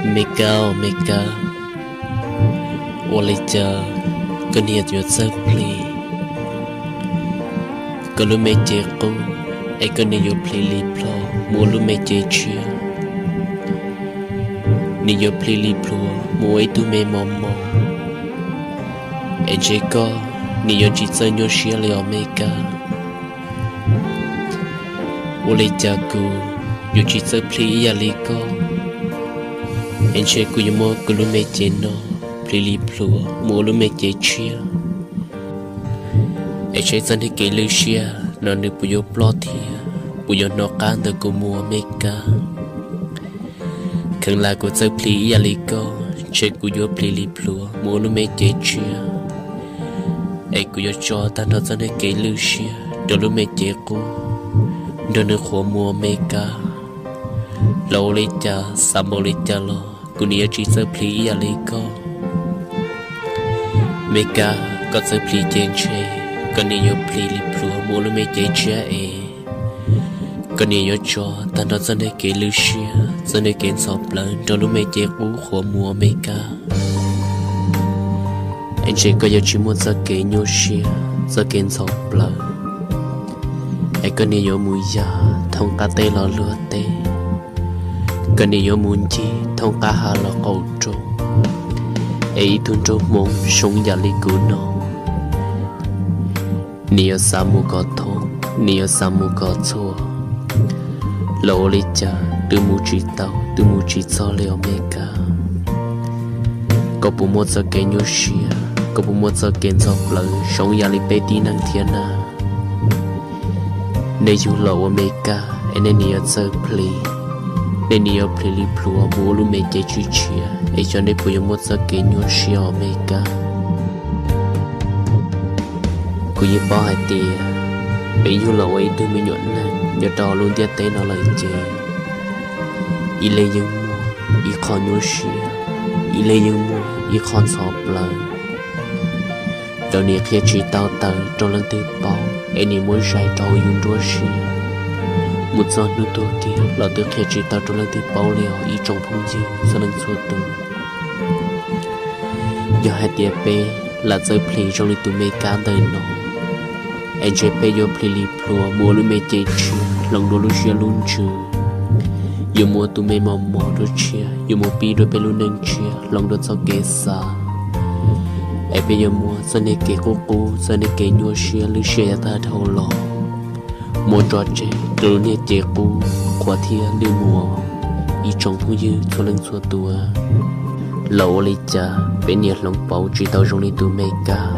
Me Kab, me Kab, ua li cas koj niam yuav txawj plhis koj lub me cev qub, es koj niam yuav plhis li plhuav mus ua lub me cev tshiab? Niam yuav plhis li plhuav mus ua ib tug me mos mos, es ntshe koj niam yuav tsis txawj nyuaj siab li os me Kab. Ua li cas kuv yuav tsis txawj plhis ib yam li koj, es ntshe kuv yuav muab kuv lub me cev no plhis li plhuav mus ua lub me cev tshiab, es saib txoj niag kev lwj siab no nws puas yuav ploj thiab puas yuav hnov qab ntawm kuv mus os me Kab. Kheev lam kuv txawj plhis ib yam li koj, ntshe kuv yuav plhis li plhuav mus ua lub me cev tshiab, es kuv yuav tso tag nrho txoj niag kev lwj siab rau lub me cev qub, nrog nws qhuav mus os me Kab. Los ua li cas xav npaum li cas los kuv niam yuav tsis txawj plhis ib yam li koj. Me Kab, koj txawj plhis ces ntshe koj niam yuav plhis li plhuav mus ua lub me cev tshiab es koj niam yuav tso tag nrho txoj niag kev lwj siab, txoj niag kev ntxhov plawv nrog lub me cev qub qhuav mus os me Kab. Es ntshe koj yuav tsis muaj txoj kev nyuaj siab, txoj kev ntxhov plawv, es koj niam yuav mus yam thoob qab teb los luag teb, koj niam yuav mus ncig thoob qab hav los qaum roob, es ib tug nraug Hmoob zoo yam li kuv no, niam yuav xav mus kom thoob, niam yuav xav mus kom txhua, los ua li cas twb mus tsis tau, twb mus tsis txog li os me Kab. Koj puas muaj txoj kev nyuaj siab, koj puas muaj txoj kev ntxhov plawv zoo yam li peb tib neeg thiab na? Nej yug los ua me Kab es nej niam yuav txawj plhis, nej niam yuav plhis li plhuav mus ua lub me cev tshiab tshiab, es xyov nej puas yuav muaj txoj kev nyuaj siab os me Kab. Kuv yeej paub hais tias peb yug los ua ib tug me nyuam neeg nyob rau lub ntiaj teb no lawm ces ib leeg yeej muaj ib qho nyuaj siab, ib leeg yeej muaj ib qho ntxhov plawv. Thaum niam qhia tsis tau tawm rau leej twg paub es niam muab zais rau hauv yus nruab siab, mus txog hnub tuag kiag los twb qhia tsis tau rau leej twg paub li os ib tsoom phooj ywg txhua leej txhua tus. Yog hais tias peb lam txawj plhis zoo li tus me Kab ntawm no, es ntshe peb yuav plhis li plhuav mus ua lub me cev tshiab hloov dua lub siab lub ntsws, yuav mus ua tus me mos mos dua tshiab, yuav mus pib dua peb lub neej tshiab hloov dua txoj kev xav, es peb yuav muab txoj niag kev qub qub, txoj niag kev nyuaj siab lwj siab yav tag dhau los muab tso tseg rau lub niag cev qub qhuav thiab lwj mus. Ib tsoom phooj ywg txhua leej txhua tus, los ua li cas peb niam hloov pauv tsis tau zoo li tus me Kab,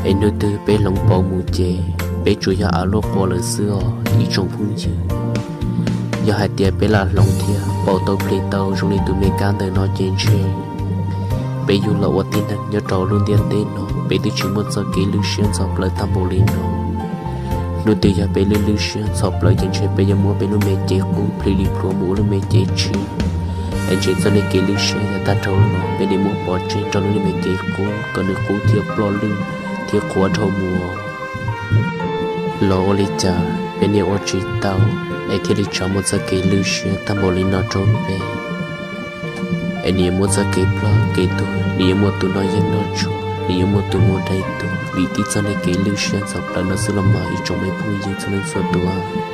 es hnub twg peb hloov pauv mus ces peb tsuas yog av luaj quas lawm xwb os ib tsoom phooj ywg. Yog hais tias peb lam hloov thiab pauv tau plhis tau zoo li tus me Kab ntawm no ces ntshe peb yug los ua tib neeg nyob rau lub ntiaj teb no peb twb tsis muaj txoj kev lwj siab ntxhov plawv tag npaum li no. Hnub twg yog peb lwj lwj siab ntxhov plawv ces ntshe peb yuav muab peb lub me cev qub plhis li plhuav mus ua lub me cev tshiab, es ntshe txoj niag kev lwj siab yav tag dhau los peb niam muab pov tseg nrog lub niag me cev qub kom nws qub thiab ploj lwj thiab qhuav dhau mus. Los ua li cas peb niam ua tsis tau es thiaj li tso muaj txoj kev lwj siab tag npaum li no rau peb, es nws yuav muaj txoj kev ploj kev tuag, nws yuav muaj tus noj yeeb noj tshuaj, nws yuav muaj tus mus dai tuag vim tib txoj niag kev lwj siab ntxhov plawv no xwb los mas ib tsoom me phooj ywg txhua leej txhua tus.